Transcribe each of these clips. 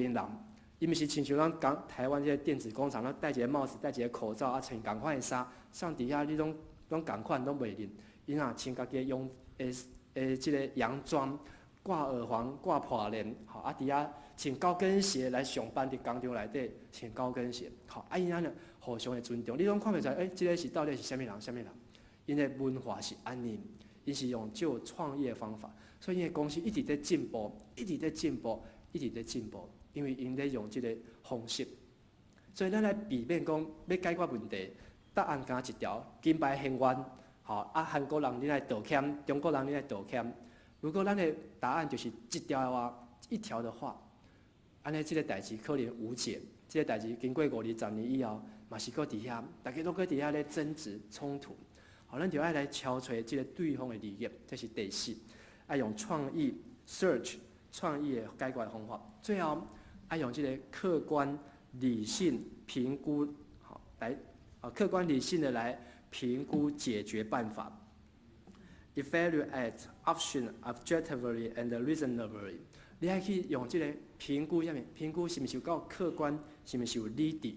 林人，伊毋是親像咱講台灣這个電子工廠，攏戴一个帽子、戴一个口罩，啊，穿仝款的衫，送佇遐你攏攏仝款，攏袂認。伊若穿家己的洋的的這个洋裝，掛耳環、掛破鏈，吼，啊，佇遐穿高跟鞋來上班，佇工廠內底穿高跟鞋，吼，啊，𪜶按呢互相的尊重，你攏看袂出來，欸，這个是到底是啥物人？啥物人？𪜶的文化是按呢，𪜶是用就創業方法，所以𪜶的公司一直佇進步，一直佇進步，一直佇進步，因為𪜶咧用這个方式。所以咱來避免講欲解決問題，答案敢一條，金牌還願，吼啊！韓國人恁愛道歉，中國人恁愛道歉。如果咱的答案就是一條的話，一條的話，按呢這个代誌可能無解。這個代誌經過五二十年以後，嘛是閣佇遐，大家攏閣佇遐咧爭執衝突。好，咱就愛來敲揣這个對方的利益，這是第四。愛用創意 search 創意的解決方法。最後愛用這个客觀理性評估，好來啊，客觀理性的來評估解決辦法。Evaluate option objectively and reasonably。你愛去用這个評估啥物？評估是毋是有夠客觀？是毋是有理智？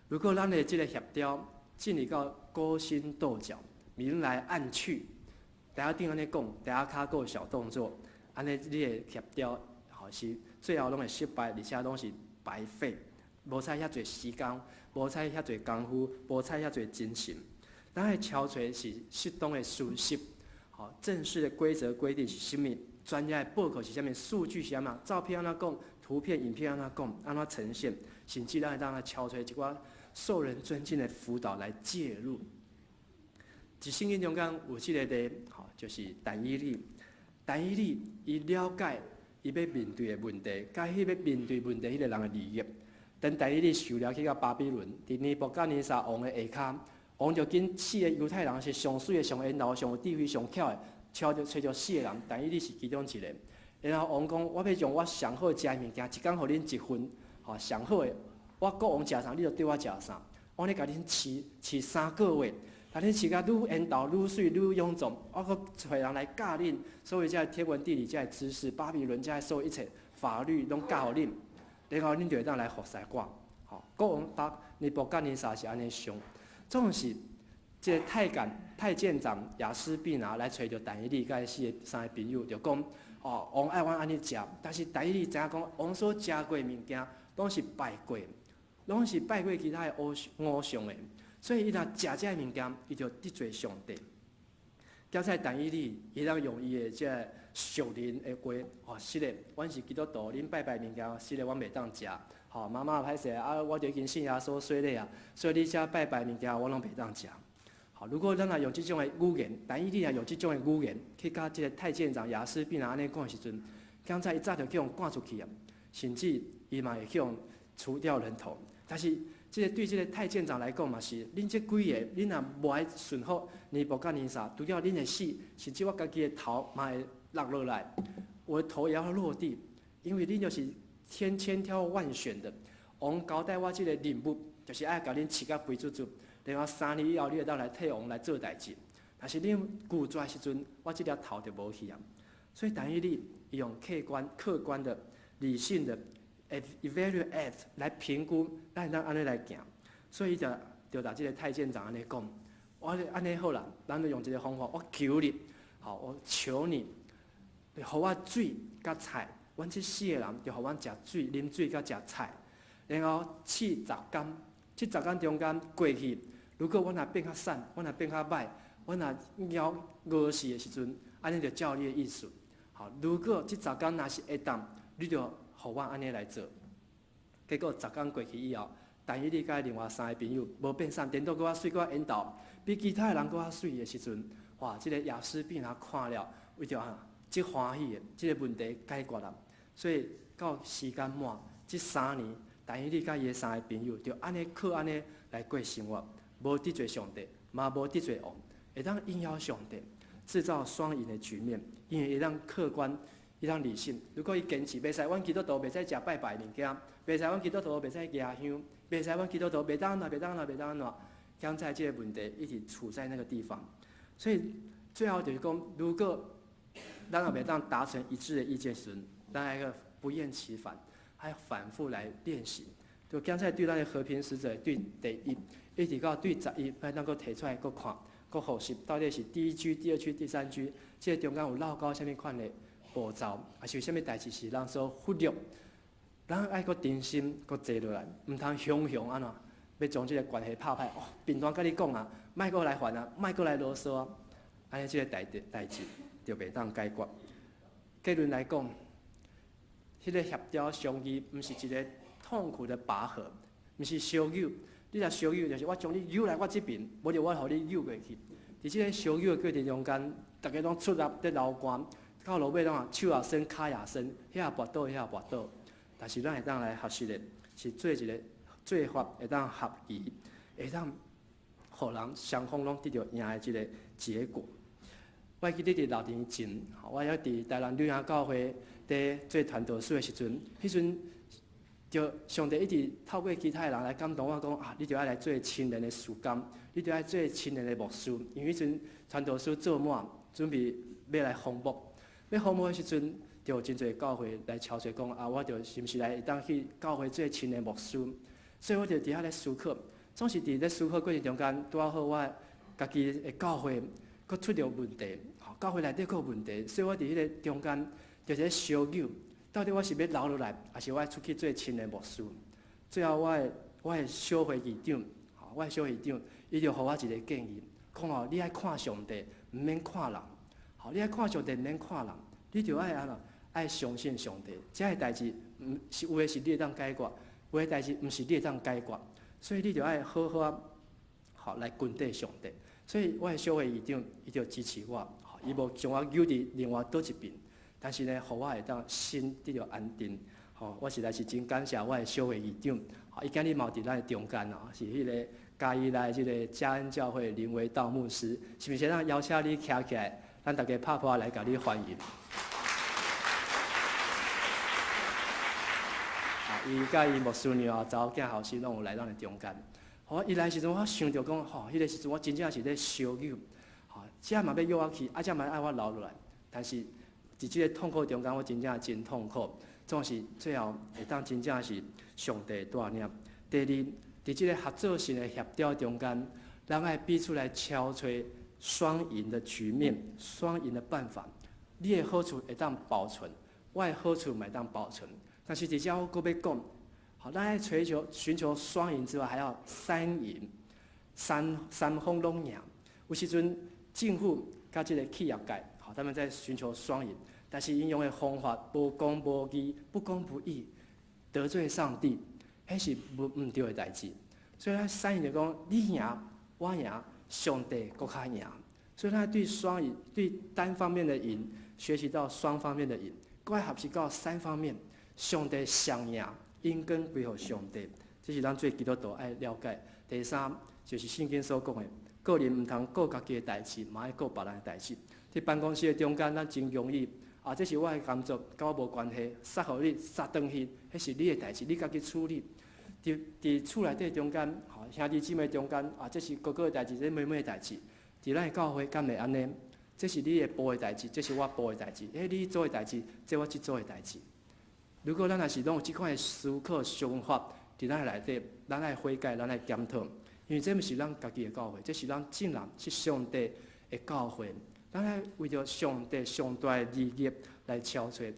如果咱的這个協調進入到勾心鬥角、明來暗去，台仔頂按呢講，台仔跤閣有小動作，按呢你的協調吼是最後攏會失敗，而且攏是白費，無使遐濟時間，無使遐濟工夫，無使遐濟精神。咱愛敲揣是適當的事實，吼，正式的規則規定是啥物？專業的報告是啥物？數據是按怎？照片按怎講？圖片、影片按怎講？按怎呈現？甚至咱會當來敲揣一寡受人尊敬的輔導來介入。佇聖經中間有這個例，吼，就是但以理。但以理伊了解伊欲面對的問題，佮彼欲面對問題彼个人的利益。當但以理受掠去到巴比倫，佇尼布甲尼撒王的下跤，王就揀四个猶太人是上媠的、上緣投、上有智慧、上巧的，敲著揣著四个人，但以理是其中一个。然後王講：我欲用我上好食的物件，一工予恁一份，吼，上好的。我國王食啥，你就綴我食啥。我咧共恁飼飼3個月，共恁飼甲愈緣投、愈媠、愈勇壯。我閣揣人來教恁，所有這个天文地理這个知識，巴比倫這个所有一切法律攏教予恁，然後恁就會當來服侍我。吼，國王巴尼布甲尼撒是按呢想，總是這个太監太監長亞斯畢拿來揣著但以理佮伊四個三個朋友，就講：哦，王愛阮按呢食，但是但以理知影講，王所食過的物件，攏是拜過，攏是拜過其他的偶偶像的，所以伊若食這个物件，伊就得罪上帝。佳哉但以理，伊當用伊的這个屬靈的話，哦，是的，阮是基督徒，恁拜拜物件，是的，阮袂當食。吼，媽媽歹勢啊，我就已經信耶穌洗禮啊，所以你遮拜拜物件，我攏袂當食。好，如果咱若用這種的語言，但以理若用這種的語言去佮這个太監長亞斯畢拿按呢講的時陣，剛才伊早就去予趕出去啊，甚至伊嘛會去予除掉人頭。但是，這個對這個太監長來講嘛是，恁這幾个，恁若無愛順服尼布甲尼撒，除了恁會死，甚至我家己的頭嘛會落落來，我的頭也要落地，因為恁就是天千挑萬選的，王交代我這個任務，就是愛共恁飼甲肥嘟嘟，然後3年以後，你會當來替王來做代誌。但是恁拒絕的時陣，我這粒頭就無去啊。所以但以理伊用客觀的、理性的 evaluate 來評估，咱會當按呢來行。所以伊就就共這个太監長按呢講，我按呢好啦，咱就用這个方法，我求你，好，我求你，予我水佮菜，阮這四個人就予阮食水、啉水佮食菜，然後試十工，這十工中間過去，如果阮若變較瘦，阮若變較歹，阮若枵餓死的時陣，按呢就照你的意思。好，如果這十工若是會當，你就予我按呢來做。結果十工過去以後，但以理佮另外三個朋友無變瘦，顛倒閣較媠，閣較緣投，比其他的人閣較媠的時陣，哇！這個亞斯畢拿看了，為著啊，足歡喜的，這個問題解決了。所以到時間滿，這3年，但以理佮伊的三個朋友就按呢靠按呢來過生活，無得罪上帝，嘛無得罪王，會當榮耀上帝，製造雙贏的局面，因為會當客觀，會當理性。如果伊堅持袂使，阮基督徒袂使食拜拜物件，袂使阮基督徒袂使舉香，袂使阮基督徒袂當按怎，袂當按怎，袂當按怎，剛才這個問題一直處在那個地方，所以最後就是講，如果咱若袂當達成一致的意見時，咱愛閣不厭其煩，愛反覆來練習。就剛才對咱的和平使者對第一，一直到對11，欲當閣提出來閣看，閣複習，到底是第一句、第二句、第三句，這個中間有落到啥物款的步驟，抑是有啥物代誌是咱所忽略，咱愛閣重新閣坐落來，毋通雄雄按怎，欲將這個關係拍歹。哦，平常佮你講啊，莫閣來煩啊，莫閣來囉嗦啊，按呢這個代誌就袂當解決。結論來講，彼個協調相議，毋是一個痛苦的拔河，毋是相扭。你若相扭，就是我將你扭來我這邊，無就我予你扭過去。佇這個相扭的過程中間，逐家攏出力佇流汗，到落尾攏啊手也酸，跤也酸，遐也跋倒，遐也跋倒。但是咱會當來學習的，是做一個做法會當合宜，會當予人雙方攏得著贏的這個結果。我記得佇6年前，我猶佇台南呂營教會佇做傳道師的時陣，彼陣就上帝一直透過其他的人來感動我講啊，你著愛來做青年的事工，你著愛做青年的牧師，因為彼陣傳道師做滿，準備欲來封牧，欲封牧的時陣，就有真濟教會來敲揣講啊，我就是毋是來會當去教會做青年牧師，所以我就佇遐咧思考，總是佇咧思考過程中間，拄仔好我家己的教會閣出著問題，教會內底閣有問題，所以我佇彼個中間就是咧相扭，到底我是欲留落來，抑是我愛出去做青年牧師？最後我的小會議長，我的小會長，伊就予我一個建議，講哦，你愛看上帝，毋免看人，吼，你愛看上帝，毋免看人，你著愛按怎？愛相信上帝，這个代誌毋是有的是你會當解決，有的代誌毋是你會當解決，所以你著愛好好仔，吼來跟綴上帝。所以我的小會議長伊就支持我，伊無將我扭佇另外佗一邊，但是呢，予我會當心得著安定。吼，我實在是真感謝我的小會議長，伊今日嘛有佇咱的中間哦，是彼個嘉義來這個嘉恩教會林維道牧師，是毋是咱邀請你徛起來，咱逐家拍噗仔來共你歡迎。伊佮伊牧師娘啊，查某囝後生攏有來咱的中間。吼，伊來時陣，我想著講，吼，彼個時陣我真正是咧相扭，吼，這嘛欲約我去，啊，這嘛愛我留落來。但是佇這個痛苦中間，我真正真痛苦。總是最後會當真正是上帝帶領。第二，佇這個合作性的協調中間，咱愛彼此來敲揣雙贏的局面，雙贏的辦法。你的好處會當保存，我的好處嘛會當保存。但是佇遮我閣欲講，好，咱愛追求尋求雙贏之外，還要三贏，三方攏贏。有時陣政府佮這個企業界，好，他們在尋求雙贏，但是𪜶用的方法無公無義，不公不義，得罪上帝，彼是毋對的代誌。所以咱三贏就講，你贏，我贏，上帝閣較贏。所以咱對雙贏，對單方面的贏，學習到雙方面的贏，閣愛學習到三方面。上帝上贏，榮光歸予上帝，這是咱做基督徒愛了解。第三，就是聖經所講的，個人毋通顧家己的代誌，嘛愛顧別人的代誌。佇辦公室的中間，咱真容易啊，這是我的工作，佮我無關係，殺予你殺轉去，彼是你的代誌，你家己處理。佇厝內底中間，吼兄弟姊妹中間，啊，這是哥哥的代誌，這是妹妹的代誌。佇咱的教會敢會按呢？這是你的部的代誌，這是我部的代誌。彼你組的代誌，這我這組的代誌。如果咱若是攏有這款的思考想法，佇咱內底，咱愛悔改，咱愛檢討，因為這毋是咱家己的教會，這是咱眾人是上帝的教會，咱愛為著上帝上大的利益來敲揣。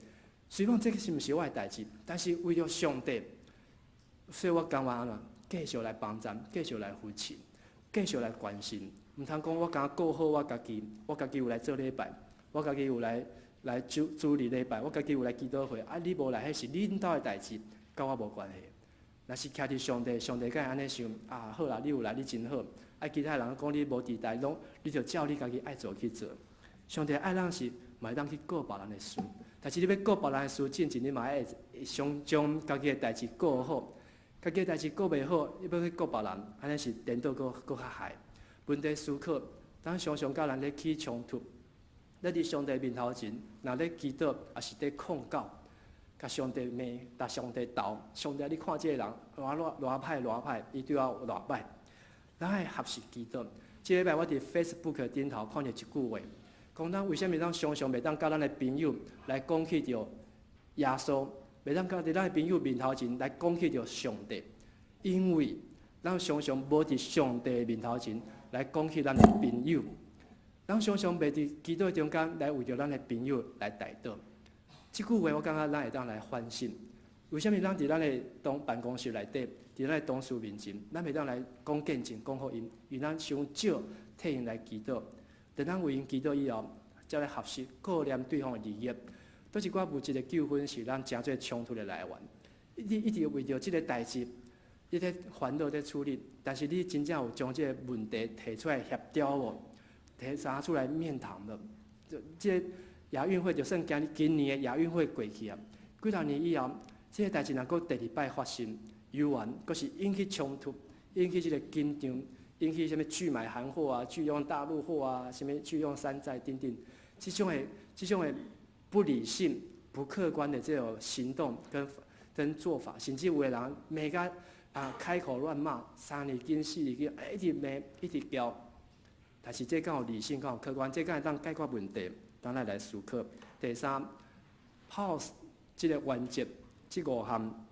雖講這個是毋是我的代誌，但是為著上帝，所以我甘願按怎繼續來幫贊，繼續來扶持，繼續來關心。毋通講我敢顧好我家己，我家己有來做禮拜，我家己有來主日禮拜，我家己有來祈禱會，啊，你無來，彼是恁兜的代誌，佮我無關係。若是徛佇上帝，上帝敢會按呢想？啊，好啦，你有來，你真好。啊，其他人講你無佇台，攏你就照你家己愛做去做。上帝愛咱是嘛會當去顧別人的事，但是你欲顧別人的事，進前你嘛愛先將家己的代誌顧好。家己的代誌顧袂好，你欲去顧別人，按呢是顛倒閣閣較害。問題思考，咱常常佮人咧起衝突。咧佇上帝面頭前，若咧祈禱，抑是咧控告，共上帝罵，共上帝鬥。上帝，你看這個人，偌偌偌歹偌歹，伊對我偌歹。咱愛學習祈禱。這禮拜我佇 Facebook 頂頭看著一句話，講咱為啥物咱常常袂當佮咱的朋友來講起著耶穌，袂當佇咱的朋友面頭前來講起著上帝，因為咱常常無佇上帝面頭前來講起咱的朋友，咱常常袂佇祈禱中間來為著咱的朋友來代禱。這句話我感覺咱會當來反省，為啥物咱佇咱的當辦公室內底，佇咱的同事面前，咱袂當來講見證、講福音，因為咱傷少替𪜶來祈禱。當咱為𪜶祈禱以後，才來學習顧念對方的利益。佗一寡物質的糾紛是咱誠濟衝突的來源。你一直為著這个代誌，你咧煩惱咧處理，但是你真正有將這个問題提出來協調無？提啥出來面談無？這這個亞運會就算今日今年的亞運會過去啊，幾若年以後，這个代誌若閣第二擺發生，猶原閣是引起衝突，引起這个緊張，引起啥物拒買韓貨啊，拒用大陸貨啊，啥物拒用山寨等等，這種的不理性、不客觀的這種行動跟做法，甚至有的人罵甲啊開口亂罵，三字經四字經，一直罵一直叫。但是這敢有理性，敢有客觀，這敢會當解決問題？咱來來思考。第三，PAUSE 這个原則，這五項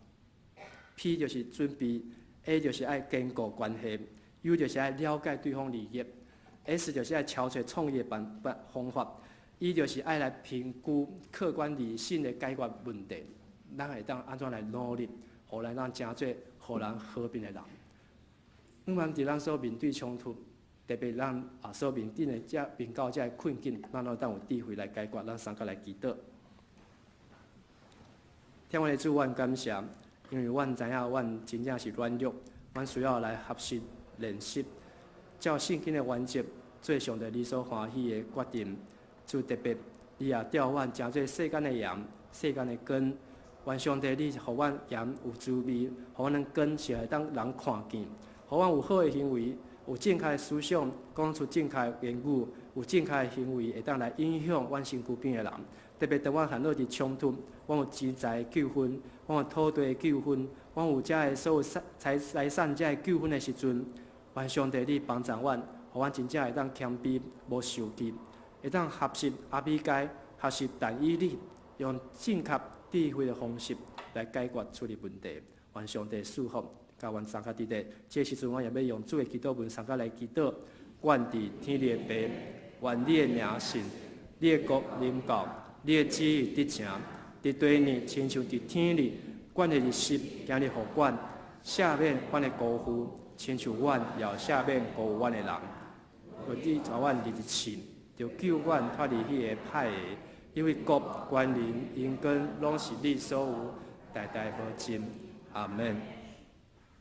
，P 就是準備，A 就是愛堅固關係，U 就是愛了解對方利益，S 就是愛敲揣創意辦法方法，E 就是愛來評估客觀理性的解決問題。咱會當按怎來努力，予咱當成做予人和平的人。毋管佇咱所面對衝突，特別咱啊所面對的這面到這个困境，咱攏當有智慧來解決。咱相佮來祈禱。天父的主，阮感謝，因為阮知影阮真正是軟弱，阮需要來學習練習，照聖經的原則做上帝你所歡喜的決定。主特別，你也調阮成做世間的鹽，世間的光。願上帝你予阮鹽有滋味，予阮的光是會當人看見，予阮有好的行為，有正確的思想，講出正確的言語，有正確的行為，會當來影響阮身軀邊的人。特別當阮陷落佇衝突，阮有錢財的糾紛，阮有土地的糾紛，阮有遮个所有財產遮个糾紛的時陣，願上帝你幫助阮，予阮真正會當謙卑，無受氣，會當學習亞比該，學習但以理，用正確智慧的方式來解決處理問題。願上帝賜福，佮阮相佮佇咧。這時陣，阮也欲用主的祈禱文，相佮來祈禱。阮佇天裡的父，願你的名聖，你的國臨到，你的旨意得成，佇地裡親像佇天裡。阮的日食今日予阮，赦免阮的辜負，親像阮也赦免辜負阮的人。毋帶阮入試，著救阮脫離彼个歹的，因為國、權能、榮光，攏是你所有，代代無盡。阿門。